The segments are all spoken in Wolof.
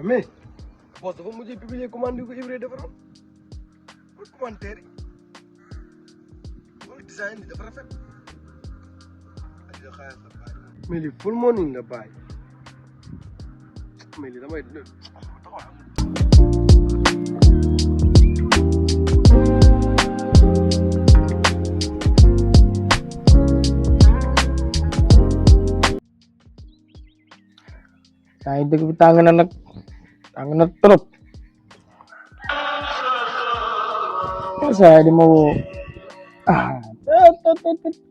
mais boss dafa mujjee publier commande ko Ibrahima defaroon pour commentaire yi design bi dafa rafet mais li full morning nga bàyyi mais li damay ay dëgg bi tàng na nag tàng na trop saa di ma woo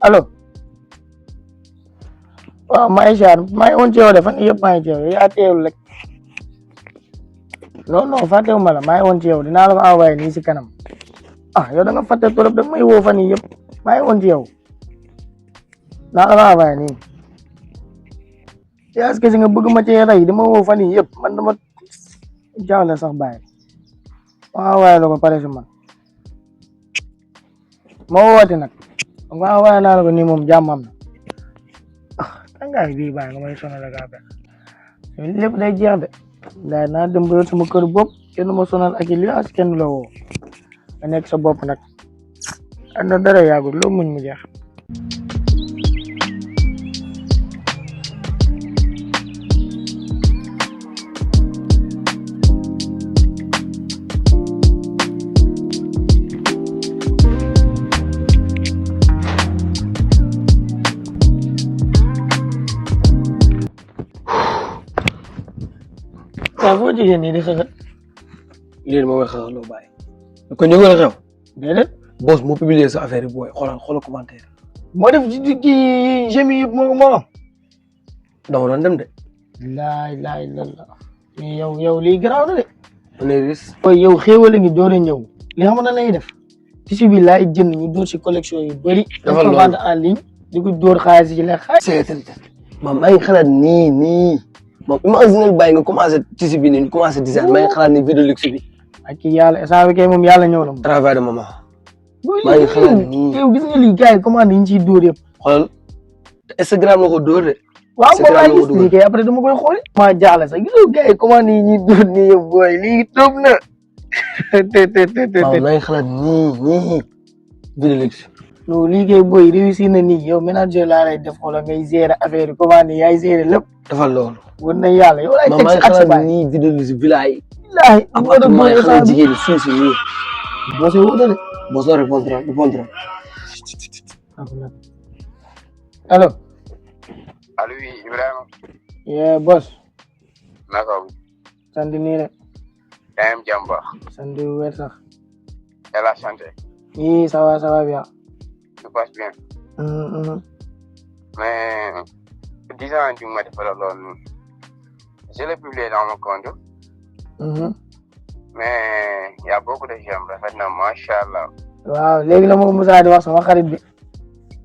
allo waaw maa ngi ziar maa ngi woon ci yow de fan yëpp maa ngi ci yow yaa teewul rek non fàttewu ma la maa ngi woon ci yow dinaa la ko envoyé nii si kanam yow da nga fàtte trop da nga may woo fan yii yëpp maa ngi woon ci yow dinaa la ko envoyé nii yaa est-ce que nga bëgg ma cee rey dama woo fan yii yëpp man dama jaaxle sax bàyyi ma envoyé la ko pare si man ma woote nag ma envoyé naa la ko nii moom jàmmam na tàngaay bii bàyyi nga may sonal ak affaire lépp day jeex de daay naa dem ba sama kër bopp kenn ma sonal ak li as kenn la woo nga nekk sa bopp nag na dara yàggul loo muñ mu jeex foo jigéen ñi di xëxët lii ma koy xaxaloo bàyyi ko ñu ngi xew déedéet boss moo publier sa affaire yi booy xoolal commentaire moo def ci jemi yëpp moo am dama doon dem de laay lalla mais yow lii garaaw na de on est risque yow xéewale ngi door a ñëw li xam na lay def tissu bi laay jënd ñu door si collection yu bëri dafa vente en ligne di ko door xaalis ci lekk xaalis maam maa ngi xalaat nii moom imagine bàyyi nga commencé tissu bi nii commencé design maa ngi xalaat ni vidéo luxe bi ak yàlla saa bi kay moom yàlla ñëw na moom travail de maman maa ngi xalaat nii yow gis nga lii gars yi commande yi ñu ciy dóor yëpp xoolal Instagram la ko dóor de waaw moom laa gis lii kay après dama koy xooli maa jaaxle sax gisoo gars yi commande yi ñuy dóor nii yëpp booy lii toog na maa ngi xalaat nii vidéo luxe non lii kay booy réussir na nii yow manager laa lay def xoolal ngay gérer affaire yi commande yi yaay gérer lépp defal loolu war na yàlla yow lay teg si ak sa baay nii vidéo luxe villa yi bilaay appartement yi xale jigéen si nii boo see wuute de boo soo répondre allo allo oui Ibrahima. yee boss. naka wu. sant nii rek. yaa ngi am jàmm baax. sant wér sax. et la santé. oui ça va bien. tout passe bien. mais 10 ans bi ma defal loolu je l'ai publié dans mon compte. mais y a beaucoup de j'aime rafet na macha allah. waaw léegi la ma Moussa di wax sama xarit bi.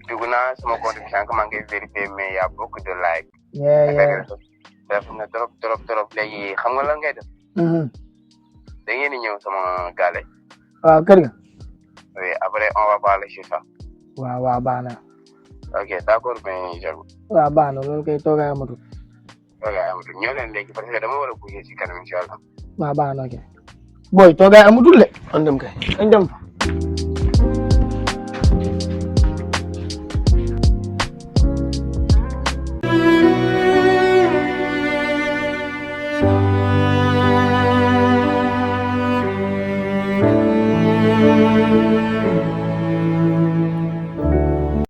dugg naa sama compte bi sànq maa ngi vérifier mais y a beaucoup de like. def na trop léegi xam nga lan ngay def. da ngeen di ñëw sama gàlle. waaw kër ga. oui après on va parler sur ça. waaw baax na. ok d'accord mais Jago. waaw baax na loolu kay toogaay amatul. ñoo leen léegi parce que dama war a bouger ci kanam incha allah. waaw baax na ok. booy toogaay amatul de. on dem kay. dañ dem fa.